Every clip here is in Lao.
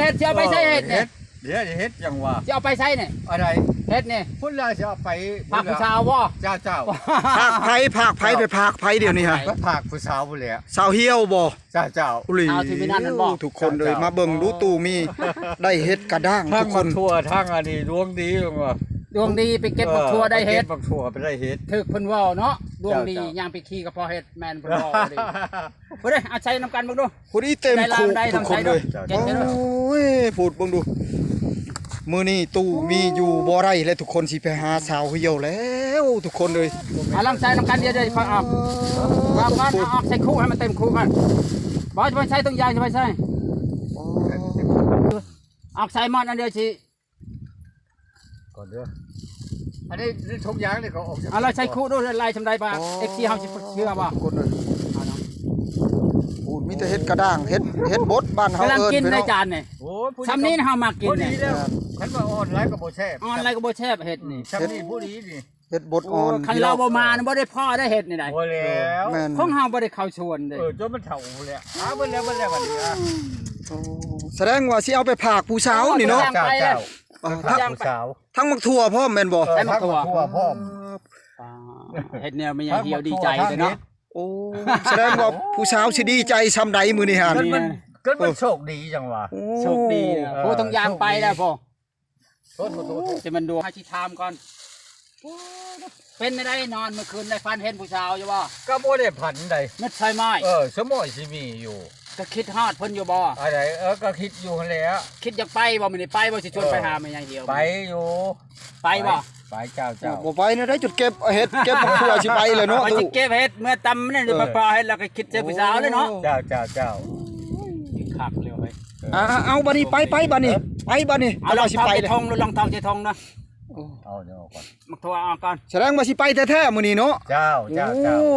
ເຮັດ ຊິເອົາໄປໃສເຮັດນີ້? ເຮັດ ເຮັດ ເຮັດຫຍັງວະ? ຊິເອົາໄປໃສນີ້? ອັນໃດ? ເຮັດນີ້ ພຸ້ນລະ ຊິເອົາໄປ ພາກຜູ້ສາວບໍ່? ເຈົ້າ ເຈົ້າ ພາກໃຜ? ພາກໃຜ? ໄປພາກໃຜດຽວນີ້ຮະ? ໄປພາກຜູ້ສາວພຸ້ນແຫຼະ. ສາວຫ່ຽວບໍ່? ເຈົ້າ ເຈົ້າ ອີ່ຫຼີ ສາວທີ່ມີນັ້ນນັ້ນບໍ່? ທຸກຄົນເອີຍ ເຈົ້າ ມາເບິ່ງດູ ຕູ້ມີໄດ້ເຮັດກະດ້າງ ທັງ ທຸກຄົນ ໝາກຖົ່ວ ທັງອັນນີ້ ດວງດີວ່າ ດວງດີ ໄປເກັບໝາກຖົ່ວໄດ້ເຮັດ ເອີ ໄປເກັບໝາກຖົ່ວໄປໄດ້ເຮັດ ຖືກເພິ່ນເວົ້າເນາະ ດວງດີ ເຈົ້າ ຍ່າງໄປຂີ່ກໍພໍເຮັດ ແມ່ນເພິ່ນເວົ້າດີ. ຜູ້ໃດ ອາໄສນຳກັນເບິ່ງດູ ຜູ້ນີ້ເຕັມຄຸກທຸກຄົນເລີຍ. ໂອ້ຍ ພຸ້ນເບິ່ງດູ ມື້ນີ້ຕູ້ມີຢູ່ບໍ່ໄດ້ແລ້ວ ທຸກຄົນ ຊິໄປຫາສາວຫ່ຽວແລ້ວ ທຸກຄົນເອີຍ. ອາ ລອງໃສ່ນຳກັນ ດຽວ ດຽວຂ້ອຍເອົາ ເອົາກ່ອນ ເອົາອອກໃສ່ຄຸໃຫ້ມັນເຕັມຄຸກ່ອນ. ບໍ່ ຈະໄປໃສ່ຕົງຢາງ ຈະໄປໃສ່ ອອກໃສ່ໝົດ ອັນດຽວຊິ ກ່ອນເດີ ອັນນີ້ ນີ້ຖົງຢາງນີ້ກໍອອກ ເອົາລະໃສ່ຄຸດູ ຫຼາຍສ່ຳໃດປະ ເອັຟຊີເຮົາຊິເຊື່ອບໍ່? ຄົນເອີຍ ເອົາເນາະ ໂອ້ ມີແຕ່ເຮັດກະດ້າງ ເຮັດ ເຮັດບົດ ບ້ານເຮົາເອີ້ນ ກຳລັງກິນ ພີ່ນ້ອງ ໃນຈານນີ້. ໂອ້ຍ ສ່ຳນີ້ເຮົາມັກກິນນີ້ ພໍດີແລ້ວ ຄັນວ່າອ່ອນຫຼາຍກໍບໍ່ແຊບ ອ່ອນຫຼາຍກໍບໍ່ແຊບ ເຮັດນີ້ ສ່ຳນີ້ພໍດີນີ້ ເຮັດບົດອ່ອນ ໂອ້ ຄັນລາວບໍ່ມານະ ບໍ່ໄດ້ພໍໄດ້ເຮັດນີ້ໄດ໋ ບໍ່ແລ້ວ ແມ່ນ ຂອງເຮົາບໍ່ໄດ້ເຂົ້າສວນເດ້ ເອີ ຈົນມັນເຖົ້າພຸ້ນແຫຼະ ຫາເບິດແລ້ວ ເບິດແລ້ວບັດນີ້. ໂອ້ ສະແດງວ່າຊິເອົາໄປພາກຜູ້ສາວນີ້ເນາະ ເຈົ້າ ເຈົ້າ ເອີ ທັງໝາກຖົ່ວພ້ອມແມ່ນບໍ່? ເອີ ທັງໝາກຖົ່ວພ້ອມ ອ່າ ເຮັດແນວແມ່ໃຫຍ່ຫ່ຽວດີໃຈເດ້ເນາະ. ໂອ້ ສະແດງວ່າຜູ້ສາວຊິດີໃຈສ່ຳໃດມື້ນີ້ຫັ້ນ ເກີດມັນ ເກີດມັນໂຊກດີຈັ່ງຫວາ ໂອ້ ໂຊກດີ ເອີ ໂອ້ ຕ້ອງຍ່າງໄປແລ້ວພໍ່ ໂທດ ໂທດ ໂທດ ຈະແມ່ນດວງ ເຮົາຊິຖາມກ່ອນ ເປັນແນວໃດນອນມື້ຄືນ ໄດ້ຝັນເຫັນຜູ້ສາວຢູ່ບໍ່? ກໍບໍ່ໄດ້ຝັນໃດ ເມັດໄຟໄມ້ ເອີ ສະໝໍຍຊິມີຢູ່ ກໍຄິດຮອດເພິ່ນຢູ່ບໍ່? ອັນໃດ ເອີ ກໍຄິດຢູ່ຫັ້ນແຫຼະ ຄິດຢາກໄປບໍ່? ມື້ນີ້ໄປບໍ່? ຊິຊວນໄປຫາແມ່ໃຫຍ່ຫ່ຽວ ໄປຢູ່ ໄປບໍ່? ໄປ ເຈົ້າ ເຈົ້າ ບໍ່ໄປແນວໃດ ຈຸດເກັບເຫັດ ເກັບໝາກຖົ່ວຊິໄປແລ້ວເນາະ ຂ້ອຍຊິເກັບເຫັດເມືອອຕຳນັ້ນ ເອີ ໄປພໍເຫັດແລ້ວກໍຄິດເຈີຜູ້ສາວເລີຍເນາະ ເຈົ້າ ເຈົ້າ ເຈົ້າ ຄັກເລີຍ ອ່າ ເອົາ ບັດນີ້ໄປ ໄປບັດນີ້ ເອີ ໄປບັດນີ້ ເອົາ ລອງຖອກໃສ່ຖົງ ລອງຖອກໃສ່ຖົງນະ ເອົາ ເອົາກ່ອນ ໝາກຖົ່ວເອົາກ່ອນ ສະແດງວ່າຊິໄປແທ້ໆມື້ນີ້ເນາະ ເຈົ້າ ເຈົ້າ ເຈົ້າ ໂອ້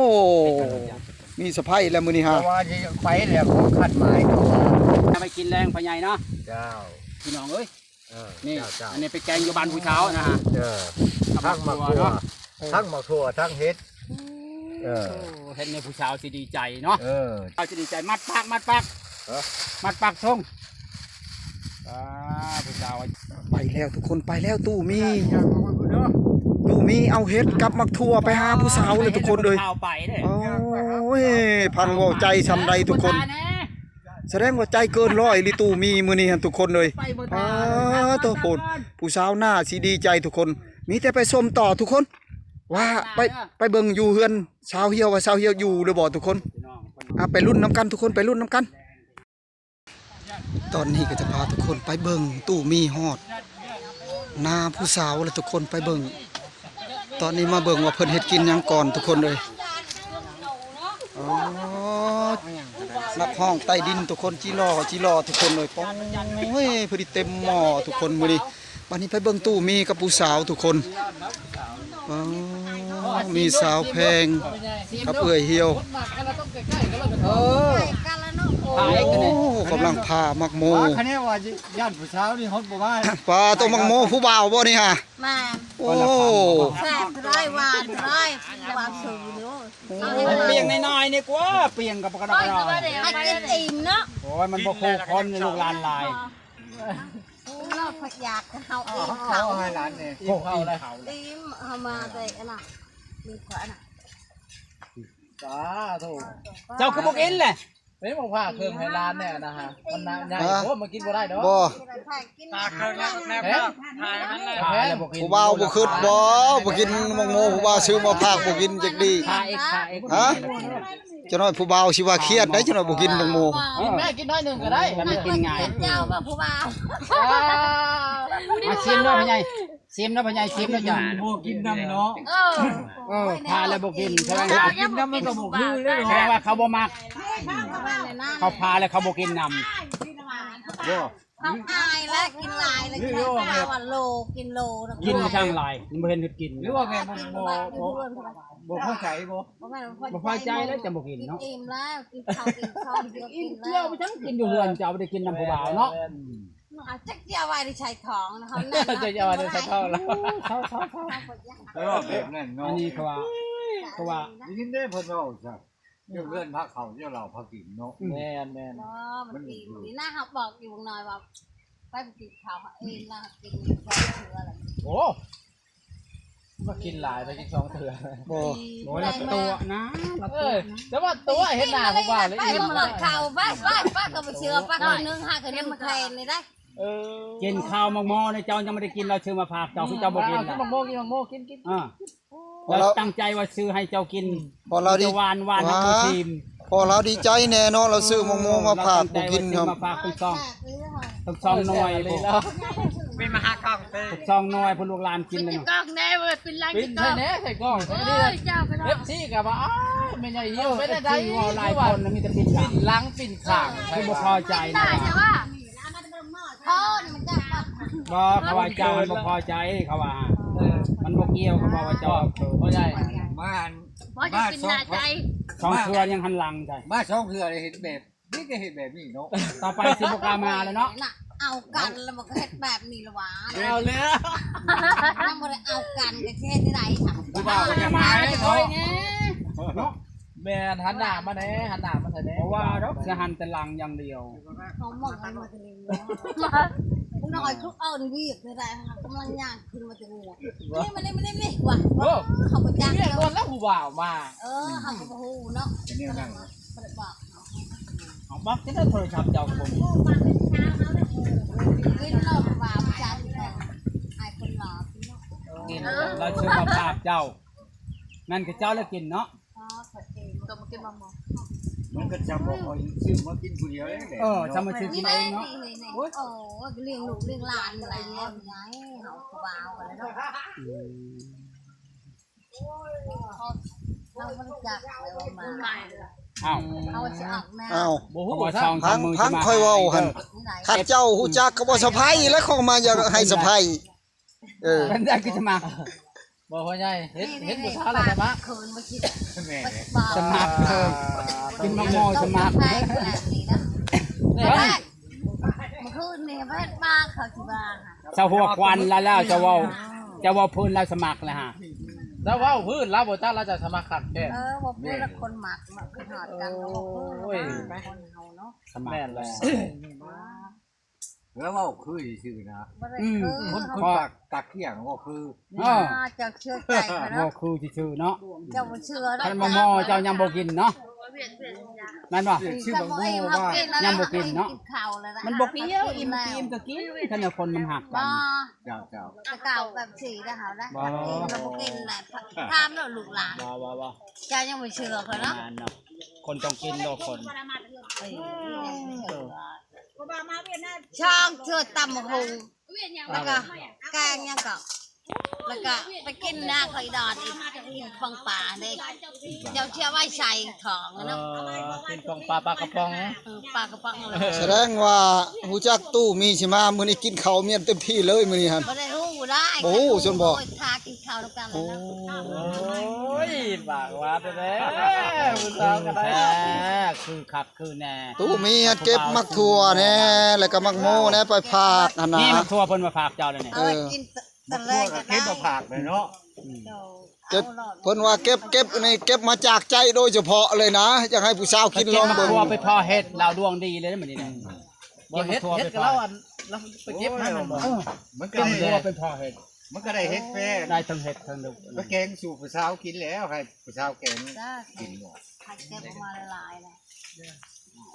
ມີສະໄພແລ້ວມື້ນີ້ຫາ ເພາະວ່າຊິໄປແລ້ວ ຂອງຂັດໝາຍ ເອົາໄປກິນແລງພໍ່ໃຫຍ່ເນາະ ເຈົ້າ ພີ່ນ້ອງເອີຍ ເອີ ນີ້ ເຈົ້າ ເຈົ້າ ອັນນີ້ໄປແກງຢູ່ບ້ານຜູ້ສາວນະ ເອີ ທັງໝາກຖົ່ວ ທັງໝາກຖົ່ວ ທັງເຫັດ ເອີ ໂອ້ ເຫັນແນວຜູ້ສາວຊິດີໃຈເນາະ ເອີ ເຂົາຊິດີໃຈ ມັດປາກ ມັດປາກ ເອີ ມັດປາກຖົງ ອ່າ ຜູ້ສາວ ໄປແລ້ວທຸກຄົນ ໄປແລ້ວ ຕູ້ມີ ຕູ້ມີເອົາເຫັດກັບໝາກຖົ່ວໄປຫາຜູ້ສາວເລີຍທຸກຄົນເອີຍ ໂອ້ຍ ພັງເວົ້າໃຈສ່ຳໃດທຸກຄົນ ສະແດງວ່າໃຈເກີນຮ້ອຍອີ່ຫຼີຕູ້ມີມື້ນີ້ຫັ້ນທຸກຄົນເອີຍ ປາໂຕ ໂພດ ຜູ້ສາວໜ້າຊິດີໃຈທຸກຄົນ ມີແຕ່ໄປຊົມຕໍ່ທຸກຄົນ ວ່າໄປ ໄປເບິ່ງຢູ່ເຮືອນສາວຫ່ຽວ ວ່າສາວຫ່ຽວຢູ່ຫຼືບໍ່ທຸກຄົນ ອ່າ ໄປລຸ້ນນຳກັນທຸກຄົນ ໄປລຸ້ນນຳກັນ ຕອນນີ້ກໍຈະພາທຸກຄົນໄປເບິ່ງຕູ້ມີຮອດໜ້າຜູ້ສາວແລ້ວທຸກຄົນ ໄປເບິ່ງ ຕອນນີ້ມາເບິ່ງວ່າເພິ່ນເຮັດກິນຫຍັງກ່ອນທຸກຄົນເອີຍ ອໍ ນັກຮ້ອງໃຕ້ດິນທຸກຄົນ ຈີຫຼໍ່ ຈີຫຼໍ່ທຸກຄົນເອີຍ ໂອ້ຍ ພໍດີເຕັມໝໍ້ທຸກຄົນມື້ນີ້ ບັດນີ້ໄປເບິ່ງຕູ້ມີກັບຜູ້ສາວທຸກຄົນ ອໍ ມີສາວແພງກັບເອື້ອຍຫ່ຽວ ໂອ້ ກຳລັງຜ່າໝາກໂມ ຄັນແນ່ວ່າຢ້ານຜູ້ສາວນີ້ຮອດບໍ່ມາ ປາໂຕ ໝາກໂມຜູ້ບ່າວບໍ່ນີ້ຫາ ມາ ໂອ້ ແຊບເທົ່າໃດ ຫວານເທົ່າໃດ ຫວານສູງຢູ່ ເອົາໃຫ້ປຽງໜ້ອຍໆ ນີ້ກວ່າ ປຽງກັບກະດອກ ໃຫ້ກິນອີ່ມເນາະ ໂອ້ຍ ມັນບໍ່ຄູ່ຄົນ ລູກຫຼານຫຼາຍ ເນາະ ຢາກເຮົາອີ່ມເຂົາ ເອົາໃຫ້ຫຼານນີ້ ອີ່ມເຂົາແລ້ວ ອີ່ມເຮົາມາແຕ່ອັນນັ້ນ ມີຂວານ ສາທຸ ເຈົ້າຄືບໍ່ກິນແຫຼະ ເປັນບໍ່ພາເຄື່ອງໃຫ້ຫຼານແດ່ນະຮະ ມັນນະໃຫຍ່ ຮະ ໂອ້ ມັນກິນບໍ່ໄດ້ດອກ ບໍ່ ພາເຄື່ອງແລ້ວ ພາແລ້ວບໍ່ກິນ ຜູ້ບ່າວບໍ່ຄຶດບໍ່ ບໍ່ກິນໝາກໂມ ຜູ້ບ່າວຊື້ມາພາກບໍ່ກິນຈັກດີ ພາອີກ ພາອີກ ຮະ ຈັກໜ້ອຍຜູ້ບ່າວຊິວ່າຄຽດໄດ໋ ຈັກໜ້ອຍບໍ່ກິນໝາກໂມ ກິນໄດ້ ກິນໜ້ອຍໜຶ່ງກໍໄດ້ ມັນກິນງ່າຍ ເຈົ້າວ່າຜູ້ບ່າວ ອ່າ ຊິມເດີພໍ່ໃຫຍ່ ຊິມເດີພໍ່ໃຫຍ່ ຊິມເດີເຈົ້າ ບໍ່ກິນນຳເນາະ ເອີ ເອີ ພາແລ້ວບໍ່ກິນ ແສດງວ່າ ກິນນຳມັນກໍບໍ່ຄືເດ້ເນາະ ແສດງວ່າເຂົາບໍ່ມັກ ເຂົາພາແລ້ວເຂົາບໍ່ກິນນຳ ບໍ່ ເຮົາອາຍແລ້ວ ກິນຫຼາຍແລ້ວ ກິນໄດ້ ວ່າໂລ ກິນໂລນະ ກິນຊ່າງຫຼາຍ ຍັງບໍ່ເຫັນເຮັດກິນ ຫຼືວ່າແມ່ນບໍ່ ບໍ່ ບໍ່ພໍໃຈບໍ່ ບໍ່ແມ່ນບໍ່ພໍໃຈ ບໍ່ພໍໃຈແລ້ວຈັ່ງບໍ່ກິນເນາະ ກິນອີ່ມແລ້ວ ກິນເຂົ້າກິນຂອງ ກິນແລ້ວ ກິນເຂົ້າໄປຈັ່ງກິນຢູ່ເຮືອນ ເຈົ້າບໍ່ໄດ້ກິນນຳຜູ້ບ່າວເນາະ ອືມ ຈັກຊິເອົາໄວ້ໃນໃສ່ທ້ອງນະ ເຮົານັ້ນ ຈັກຊິເອົາໄວ້ໃນໃສ່ທ້ອງລະ ເຊົາໆ ແບບນັ້ນເນາະ ອັນນີ້ເຂົາວ່າ ເຂົາວ່າ ໄດ້ຍິນເດ້ເພິ່ນເວົ້າຊະ ເລື່ອງເຮືອນພາເຂົ້າ ເລື່ອງເຫຼົ້າພາກິນເນາະ ແມ່ນໆ ບໍ່ ມັນກິນ ນີ້ນະ ເຮົາບອກຢູ່ບັກນ້ອຍວ່າ ໄປກິນເຂົ້າເອງລະ ກິນສອງເທື່ອລະ ໂອ້ ມາກິນຫຼາຍ ໄປກິນສອງເທື່ອ ບໍ່ ບໍ່ ລະຕົວະນະ ລະຕົວະນະ ເອີ ແຕ່ວ່າຕົວະເຮັດໜ້າບໍ່ວ່າເລີຍ ໄປ ເຂົ້າ ໄປ ໄປ ໄປ ກໍບໍ່ເຊື່ອ ໄປ ຄົນໜຶ່ງຫາ ກໍຍັງແຂນນີ້ໄດ້ ເອີ ກິນເຂົ້າໝາກໂມນີ້ ເຈົ້າຍັງບໍ່ໄດ້ກິນ ລາວຊື້ມາຝາກເຈົ້າ ຄືເຈົ້າບໍ່ກິນລະ ກິນໝາກໂມ ກິນໝາກໂມ ກິນ ກິນ ອ່າ ລາວຕັ້ງໃຈວ່າຊື້ໃຫ້ເຈົ້າກິນ ເພາະລາວດີ ຫວານໆ ເຮົາບໍ່ຊີມ ເພາະລາວດີໃຈແນ່ເນາະ ລາວຊື້ໝາກໂມມາຝາກ ເອີ ບໍ່ກິນ ລາວຕັ້ງໃຈວ່າຊື້ມາຝາກທັງສອງ ທັງສອງໜ່ວຍພຸ້ນ ເປັນມະຫາກ້ອງເຕີ ທັງສອງໜ່ວຍພຸ້ນ ລູກຫຼານກິນແລ້ວ ກ້ອງແນ່ເວີຍ ປິ່ນຫຼັງ ປິ່ນໃສ່ແນ່ໃສ່ກ້ອງ ເອີ ເຈົ້າກໍເນາະ ເອັຟຊີກໍວ່າ ອ້າຍ ແມ່ໃຫຍ່ຫ່ຽວເປັນຈັ່ງໃດ ເອີ ຫຼາຍຄົນມີແຕ່ປິ່ນຫຼັງ ປິ່ນຫຼັງ ປິ່ນຂ້າງ ຄືບໍ່ພໍໃຈນະ ບໍ່ ເຂົາວ່າເຈົ້າມັນບໍ່ພໍໃຈ ເຂົາວ່າ ເອີ ມັນບໍ່ກ່ຽວ ເຂົາເວົ້າວ່າເຈົ້າ ບໍ່ໄດ້ ມາ ມາສອງເທື່ອຍັງຫັນຫຼັງໃສ່ ມາສອງເທື່ອເຫັນແບບນີ້ ກໍເຮັດແບບນີ້ເນາະ ຕໍ່ໄປຊິບໍ່ກ້າມາແລ້ວເນາະ ເອົາກັນແລ້ວມັນກໍເຮັດແບບນີ້ລະຫວາ ເອົາແລ້ວ ຍັງບໍ່ໄດ້ເອົາກັນກໍຊິເຮັດໄດ້ ຜູ້ບ່າວກໍຈະມາເນາະ ເນາະ ແມ່ນ ຫັນໜ້າມາແນ່ ຫັນໜ້າມາໃສ່ແນ່ ບໍ່ວ່າດອກ ຊິຫັນແຕ່ຫຼັງຢ່າງດຽວ ເຂົາມອງກັນມາແຕ່ເລີຍ ຜູ້ນ້ອຍຄືເອີ້ນວຽກໄດ້ ກຳລັງຍ່າງຂຶ້ນມາແຕ່ເຮືອນ ມານີ້ ມານີ້ ມານີ້ ວ່າ ໂອ້ ເຂົາບໍ່ຈັກ ເອີ້ນແລ້ວຜູ້ບ່າວມາ ເອີ ເຮົາກໍບໍ່ຮູ້ເນາະ ເປັນແນວນັ້ນ ບໍ່ໄດ້ບອກເນາະ ເອົາບັກຈະໄດ້ໂທລະສັບເຈົ້າກໍບໍ່ມີ ກິນເນາະ ວ່າບໍ່ຈັກ ອາຍຄົນຫຼອກ ກິນ ລາວຊື້ມາຝາກເຈົ້າ ແມ່ນຄືເຈົ້າລະກິນເນາະ ອໍ ຂ້ອຍເອງ ຕົວມາກິນມາໝໍ ມັນກໍຈຳບໍ່ຄ່ອຍຊື້ມາກິນຜູ້ດຽວເດ້ ເອີ ຈຳມາຊື້ກິນເອງເນາະ ນີ້ໆ ໂອ້ຍ ໂອ້ຍ ລ້ຽງລູກລ້ຽງຫຼານນີ້ແຫຼະ ຍາຍເຮົາຜູ້ບ່າວກັນແລ້ວເນາະ ອືມ ເຮົາບໍ່ຮູ້ຈັກເລີຍວ່າມາ ອ້າວ ເຮົາຊິອອກນາ ອ້າວ ບໍ່ຮູ້ ເຂົາວ່າຊ່ອງ ທາງ ທາງຂ້ອຍເວົ້າຫັ້ນ ຄັນເຈົ້າຮູ້ຈັກກໍບໍ່ສະໄພ ແລ້ວເຂົາມາຢາກໃຫ້ສະໄພ ເອີ ເພິ່ນໄດ້ຄືສະໝັກ ບໍ່ ພໍ່ໃຫຍ່ ເຫັນ ເຫັນຜູ້ສາວແລ້ວສະໝັກ ເຂີນບໍ່ຄິດ ແມ່ນ ສະໝັກ ເອີ ກິນໝາກໂມສະໝັກ ແມ່ນ ມື້ຄືນນີ້ເພິ່ນມາ ເຂົາຊິວ່າ ເຈົ້າຫົວຄວັນແລ້ວ ເຈົ້າເວົ້າ ເຈົ້າເວົ້າພື້ນແລ້ວສະໝັກແລ້ວຫາ ລາວເວົ້າພື້ນ ລາວບໍ່ຈັກ ລາວຈະສະໝັກຄັກແທ້ ເອີ ເວົ້າພື້ນລະຄົນມັກ ມາຄືຮອດກັນ ໂອ້ຍ ຄົນເຮົາເນາະ ສະໝັກແລ້ວ ແມ່ນແຫຼະ ແລ້ວເວົ້າຄືຊື່ໆນະ ອືມ ຄົນ ຄົນປາກຕາກກ້ຽງເວົ້າຄື ເອີ ເຈົ້າເຊື່ອໃຈຂ້ອຍເນາະ ເວົ້າຄືຊື່ໆເນາະ ເຈົ້າບໍ່ເຊື່ອດອກ ຄັນໝໍເຈົ້າຍັງບໍ່ກິນເນາະ ແມ່ນບໍ່? ຊື່ບັກໂມວ່າ ຍັງບໍ່ກິນເນາະ ມັນບໍ່ກ່ຽວ ອີ່ມ ອີ່ມກໍກິນ ຄັນວ່າຄົນມັນຮັກກັນ ເຈົ້າ ເຈົ້າ ແຕ່ເກົ່າແບບຊີ້ໄດ້ເຮົາໄດ້ ບໍ່ ກິນກໍບໍ່ກິນແຫຼະ ຖາມແລ້ວລູກຫຼານ ບໍ່ ບໍ່ ບໍ່ ເຈົ້າຍັງບໍ່ເຊື່ອຂ້ອຍເນາະ ແມ່ນເນາະ ຄົນຕ້ອງກິນໂລດຄົນ ເອີ ຊ່ອງເທື່ອຕຳບັກຫຸ່ງ ແລ້ວກໍແກງຫຍັງກໍ ແລ້ວກໍໄປກິນນາຂ້ອຍດອນອີກ ກິນປອງປາເດ້ ເຈົ້າເຊື່ອໄວ້ໃສ່ຂອງ ເອີ ເນາະ ກິນປອງປາ ປາກະປ໋ອງ ເອີ ປາກະປ໋ອງ ສະແດງວ່າຮູ້ຈັກຕູ້ມີຊິມາ ມື້ນີ້ກິນເຂົ້າມຽນເຕັມທີ່ເລີຍມື້ນີ້ຫັ້ນ ບໍ່ໄດ້ຮູ້ໄດ້ ບໍ່ຮູ້ຊັ້ນບໍ່ ໂອ້ຍ ຖ້າກິນເຂົ້ານຳກັນແລ້ວເນາະ ໂອ້ຍ ປາກຫວານແທ້ໆ ຜູ້ສາວກໍໄດ້ ຄືຄັກຄືແນ່ ຕູ້ມີຫັ້ນເກັບໝາກຖົ່ວແນ່ ແລ້ວກໍໝາກໂມແນ່ ໄປຝາກຫັ້ນນະ ນີ້ໝາກຖົ່ວເພິ່ນມາຝາກເຈົ້າແລ້ວນີ້ ເອີ ເອີ ກິນ ຕະແລງກໍເກັບມາຝາກເລີຍເນາະ ເກັບ ເພິ່ນວ່າເກັບ ເກັບນີ້ເກັບມາຈາກໃຈໂດຍສະເພາະເລີຍນະ ຢາກໃຫ້ຜູ້ສາວກິນລອງເບິ່ງ ເກັບມາທົ່ວໄປພໍເຮັດ ລາວດວງດີເລີຍມື້ນີ້ນະ ບໍ່ເຮັດ ເຮັດກໍລາວອັນ ລາວໄປເກັບມາແມ່ນບໍ່ ເອີ ມັນກໍໄດ້ ເກັບມາທົ່ວໄປພໍເຮັດ ມັນກໍໄດ້ເຮັດແຟ ໄດ້ທັງເຮັດທັງດູກ ໄປແກງສູ່ຜູ້ສາວກິນແລ້ວ ໃຫ້ຜູ້ສາວແກງກິນ ໃຫ້ເກັບອອກມາຫຼາຍໆ ແຫຼະ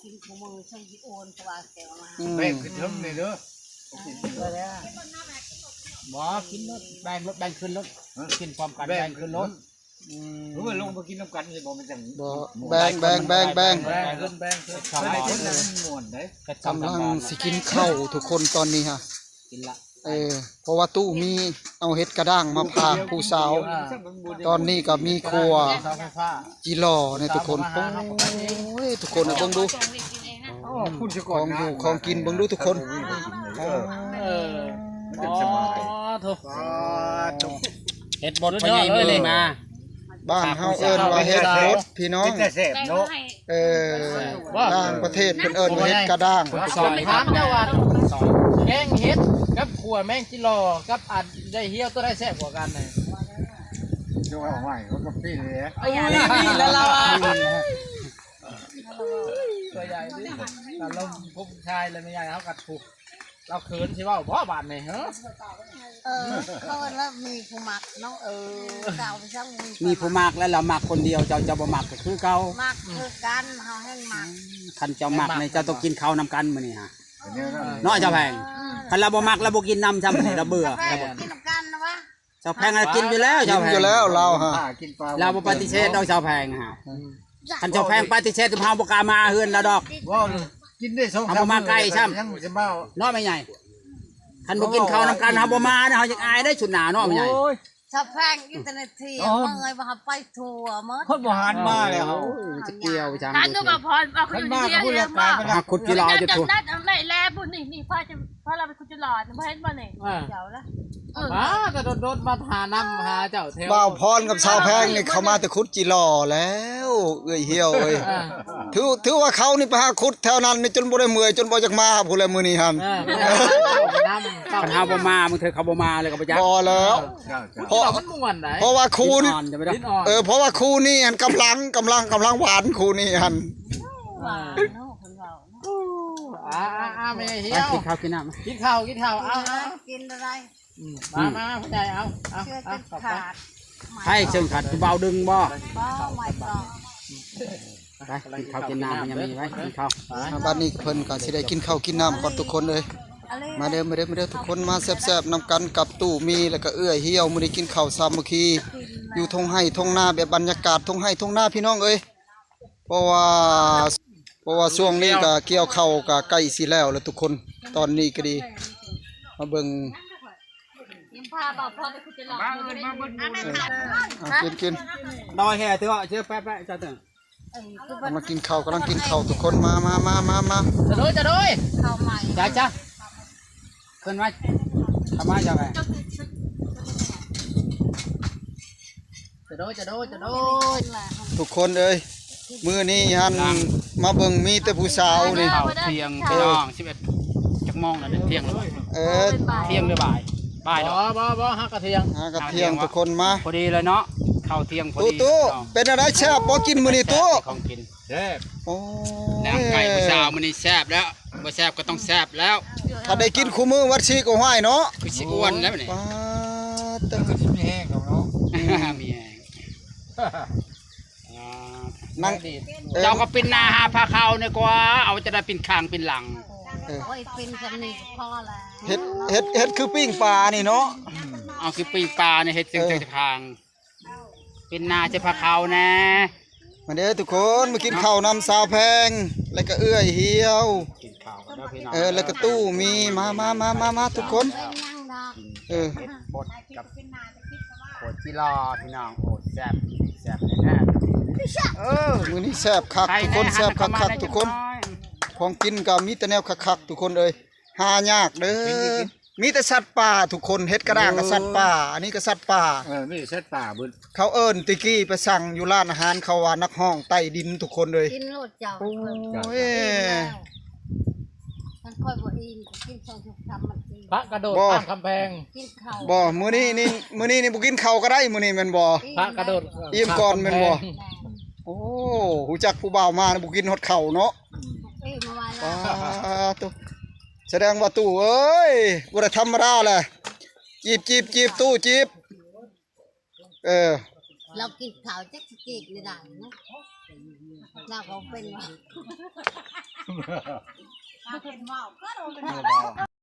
ກິນຄູ່ມື້ໃສ່ຊິໂອນກວ່າແກງມາ ອືມ ແບ່ງຂຶ້ນເທິງແດ່ເດີ ບໍ່ ກິນໂລດ ແບ່ງໂລດ ແບ່ງຂຶ້ນໂລດ ກິນພ້ອມກັນ ແບ່ງຂຶ້ນໂລດ ອືມ ເອີ ລົງມາກິນນຳກັນຊິບໍ່ ມັນຈັ່ງ ບໍ່ ແບ່ງ ແບ່ງ ແບ່ງ ແບ່ງ ແບ່ງຂຶ້ນ ແບ່ງຂຶ້ນ ສະບາຍ ຄົນມັນມ່ວນເດ້ ກຳລັງຊິກິນເຂົ້າທຸກຄົນຕອນນີ້ຮະ ກິນລະ ເອີ ເພາະວ່າຕູ້ມີເອົາເຫັດກະດ້າງມາຝາກຜູ້ສາວ ຕອນນີ້ກໍມີຂົ້ວຈີ່ຫຼໍ່ໃນທຸກຄົນ ໂອ້ຍ ທຸກຄົນເບິ່ງດູ ຂອງຢູ່ຂອງກິນເບິ່ງດູທຸກຄົນ ເອີ ມັນເປັນສະບາຍ ເອີ ໂທ້ ເຫັດບົດພໍ່ໃຫຍ່ມີມາ ບ້ານເຮົາເອີ້ນວ່າເຫັດບົດພີ່ນ້ອງ ເປັນຕາແຊບເນາະ ເອີ ຕ່າງປະເທດເພິ່ນເອີ້ນວ່າເຫັດກະດ້າງ ຂ້ອຍຖາມເຈົ້າວ່າ ແກງເຫັດກັບຂົ້ວແມງຈີ່ຫຼໍ່ ກັບອັນໄດ້ຫ່ຽວ ຕົວໃດແຊບກວ່າກັນ? ເຈົ້າວ່າ ໂອ້ຍ ມັນກໍປີ້ແຫຼະ ໂອ້ຍ ນີ້ແຫຼະລາວວ່າ ຕົວໃຫຍ່ນີ້ ອາລົມຜູ້ຊາຍແລະແມ່ໃຫຍ່ເຮົາກັດຜູ້ ລາວເຂີນຊິເວົ້າບໍ່ບາດນີ້ ເຮີ? ເອີ ເຂີນແລ້ວມີຜູ້ມັກເນາະ. ເອີ ເຈົ້າໄປຊັ້ນ ມີຜູ້ມັກແລ້ວ ລາວມັກຄົນດຽວ ເຈົ້າ ເຈົ້າບໍ່ມັກກໍຄືເກົ່າ. ມັກຄືກັນ ເຮົາແຮ່ງມັກ. ຄັນເຈົ້າມັກນີ້ ເຈົ້າຕ້ອງກິນເຂົ້ານຳກັນມື້ນີ້ຫາ ເນາະ ຊາວແພງ. ອືມ ຄັນລາວບໍ່ມັກ ລາວບໍ່ກິນນຳຊ້ຳ ລາວເບື່ອ. ຊາວແພງກິນນຳກັນວະ? ຊາວແພງລາວກິນຢູ່ແລ້ວ ກິນຢູ່ແລ້ວ ຊາວແພງ ລາວຫາ ລາວບໍ່ປະຕິເສດດອກ ຊາວແພງຫາ. ອືມ ຄັນຊາວແພງປະຕິເສດ ເຮົາບໍ່ກ້າມາເຮືອນລາວດອກ. ເວົ້າກິນໄດ້ສອງສາມມື້ ເນາະ ແມ່ໃຫຍ່? ຄັນບໍ່ກິນເຂົ້ານຳກັນ ເຮົາບໍ່ມາເນາະ ເຮົາຍັງອາຍໄດ໋ຊຸດໜ້າເນາະ ແມ່ໃຫຍ່. ໂອ້ຍ ຊາວແພງຢູ່ແຕ່ໃນເທຽງ ເອີ ເມື່ອຍວ່າເຮົາໄປທົ່ວໝົດ ເພິ່ນບໍ່ຫັນມາແລ້ວ. ໂອ້ຍ ຈະກ່ຽວໄປທາງ ຄັນ ເພິ່ນວ່າເພິ່ນມາ ເພິ່ນມາຂຸດຈີ່ຫຼໍ່ຢູ່ທົ່ວ ນັ້ນໄດ້ແລ້ວ ນີ້ ນີ້ ພາ ພາລາວໄປຂຸດຈີ່ຫຼໍ່ ບໍ່ເຫັນບໍ່ນີ້? ເຈົ້າລະ ເອີ ມາແຕ່ດົນໆ ມາຫານຳຫາເຈົ້າແຖວ ບ່າວພອນກັບຊາວແພງນີ້ ເຂົາມາແຕ່ຂຸດຈີ່ຫຼໍ່ແລ້ວ ເອື້ອຍຫ່ຽວເອີຍ. ເອີ ຖື ຖືວ່າເຂົານີ້ໄປຫາຂຸດແຖວນັ້ນນີ້ ຈົນບໍ່ໄດ້ເມື່ອຍ ຈົນບໍ່ຢາກມາພຸ້ນແຫຼະມື້ນີ້ຫັ້ນ. ເອີ ບໍ່ໄດ້ມານຳ ຄັນເຮົາບໍ່ມາ ບາງເທື່ອເຂົາບໍ່ມາເລີຍກໍບໍ່ຈັກ ບໍ່ແລ້ວ. ເອີ ເພາະ ມັນມ່ວນໄດ໋ ເພາະວ່າຄູ່ນີ້ ດິນອ່ອນ ເອີ ເພາະວ່າຄູ່ນີ້ຫັ້ນກຳລັງ ກຳລັງ ກຳລັງຫວານຄູ່ນີ້ຫັ້ນ. ຫວານເນາະ ເພິ່ນເວົ້າເນາະ. ອາ ອາ ແມ່ຫ່ຽວ ກິນເຂົ້າກິນນ້ຳ ກິນເຂົ້າ ກິນເຂົ້າ ເອົາ ເອົາ ກິນໄດ້. ອືມ ມາ ມາ ພໍ່ໃຫຍ່ ເອົາ ເອົາ ເອົາ ຂອບໃຈ. ໃຜເຊິ່ງຂັດ ຜູ້ບ່າວດຶງບໍ່? ບໍ່ ໄວ້ກ່ອນ. ໄປກິນເຂົ້າກິນນ້ຳ ຍັງມີໄວ້ກິນເຂົ້າ. ອ່າ ບັດນີ້ເພິ່ນກໍຊິໄດ້ກິນເຂົ້າກິນນ້ຳກ່ອນທຸກຄົນເອີຍ. ມາເດີ ມາເດີ ມາເດີທຸກຄົນ ມາແຊບໆນຳກັນກັບຕູ້ມີ ແລ້ວກໍເອື້ອຍຫ່ຽວ. ມື້ນີ້ກິນເຂົ້າສາມັກຄີຢູ່ທົ່ງໄຮ່ທົ່ງນາ ແບບບັນຍາກາດທົ່ງໄຮ່ທົ່ງນາ ພີ່ນ້ອງເອີຍ. ເພາະວ່າ ເພາະວ່າຊ່ວງນີ້ກໍກ່ຽວເຂົ້າກໍໃກ້ຊິແລ້ວແລ້ວທຸກຄົນ. ຕອນນີ້ກໍດີ ມາເບິ່ງ ເອີ ເອົາ ກິນ ກິນ ດອຍແຫ່ເຖາະ ເຊີ ແປະໆ ເຈົ້າເຕີ ເອີ ມາກິນເຂົ້າ ກຳລັງກິນເຂົ້າທຸກຄົນ. ມາ ມາ ມາ ມາ ມາ ຈະໂດຍ ຈະໂດຍ ເຂົ້າໃໝ່ ຈ້າ ຈ້າ ເພິ່ນມາ ເຂົ້າມາ ເຈົ້າແມ່ ຈະໂດຍ ຈະໂດຍ ຈະໂດຍ ທຸກຄົນເອີຍ. ມື້ນີ້ຫັ້ນ ມາເບິ່ງມີແຕ່ຜູ້ສາວນີ້ ເຂົ້າທ່ຽງ ເອີ ພີ່ນ້ອງ ສິບເອັດ ຈັກໂມງແລ້ວ ທ່ຽງແລ້ວບໍ່? ເອີ ທ່ຽງຫຼືບ່າຍ? ບ່າຍດອກ ບໍ່ ບໍ່ ບໍ່ ຫາກະທ່ຽງ ຫາກະທ່ຽງ ທຸກຄົນມາ ພໍດີເລີຍເນາະ ເຂົ້າທ່ຽງພໍດີ. ຕູ້ ຕູ້ ເປັນແນວໃດ ແຊບບໍ່ກິນມື້ນີ້ຕູ້? ຂອງກິນ ແຊບ ໂອ້ຍ ໜັງໄກ່ຜູ້ສາວມື້ນີ້ແຊບແລ້ວ ບໍ່ແຊບກໍຕ້ອງແຊບແລ້ວ. ຖ້າໄດ້ກິນຄູ່ມື້ວັດຊີກໍຫ້ວຍເນາະ ຄືຊິອ້ວນແລ້ວນີ້. ປາດ ຄືຊິມີແຮງດອກເນາະ ມີແຮງ. ອ່າ ນັ່ງ ເອີ ເຈົ້າກໍປິ່ນໜ້າຫາພາເຂົ້ານີ້ກວ່າ ເອົາຈະໄດ້ປິ່ນຂ້າງປິ່ນຫຼັງ. ເອີ ໂອ້ຍ ປິ່ນສ່ຳນີ້ກໍພໍແລ້ວ ເຮັດ ເຮັດ ເຮັດຄືປີ້ງປານີ້ເນາະ. ເອົາຄືປີ້ງປານີ້ ເຮັດເຊິ່ງ ເອີ ຈະຂ້າງ ປິ່ນໜ້າຈະພາເຂົ້າແດ່. ມາເດີທຸກຄົນ ມາກິນເຂົ້ານຳສາວແພງ ແລ້ວກໍເອື້ອຍຫ່ຽວ ກິນເຂົ້າກັນເດີພີ່ນ້ອງ ເອີ ແລ້ວກໍຕູ້ມີ ມາ ມາ ມາ ມາ ມາທຸກຄົນ. ເອີ ເຮັດບົດກັບຂົວຈີ່ຫຼໍ່ພີ່ນ້ອງ ໂອ້ ແຊບ ແຊບແທ້ໆ. ເອີ ມື້ນີ້ແຊບຄັກທຸກຄົນ ແຊບຄັກໆທຸກຄົນ. ຂອງກິນກໍມີແຕ່ແນວຄັກໆທຸກຄົນເອີຍ. ຫາຍາກເດີ ກິນ ກິນ ມີແຕ່ສັດປ່າທຸກຄົນ ເຫັດກະດ້າງກໍສັດປ່າ ໂອ້ ອັນນີ້ກໍສັດປ່າ. ເອີ ມີແຕ່ສັດປ່າເບິດ. ເຂົາເອີ້ນ ແຕ່ກີ້ໄປສັ່ງຢູ່ຮ້ານອາຫານ ເຂົາວ່ານັກຮ້ອງໃຕ້ດິນທຸກຄົນເອີຍ. ກິນໂລດເຈົ້າ ໂອ້ຍ ເອີ ຄັນຂ້ອຍບໍ່ອີ່ມກໍກິນສອງສາມມັນອີ່ມ. ພະກະໂດດຂ້າມກຳແພງ ກິນເຂົ້າ ບໍ່ ມື້ນີ້ນີ້ ມື້ນີ້ນີ້ບໍ່ກິນເຂົ້າກໍໄດ້ມື້ນີ້ແມ່ນບໍ່? ອີ່ມ ພະກະໂດດ ເອີ ອີ່ມກ່ອນແມ່ນບໍ່? ແມ່ນ. ໂອ້ ຮູ້ຈັກຜູ້ບ່າວມາບໍ່ກິນຮອດເຂົ້າເນາະ. ເອີ ມາວ່າ ປາດໂທ້ ສະແດງວ່າຕູ້ເອີຍ ບໍ່ໄດ້ທຳມະດາແຫຼະ. ຈີບ ຈີບ ຈີບ ຕູ້ຈີບ ເອີ ລາວກິນເຂົ້າຈັກຊິຈີບແນວໃດນະ ລາວກໍເປັນວ່າ ເປັນວ່າ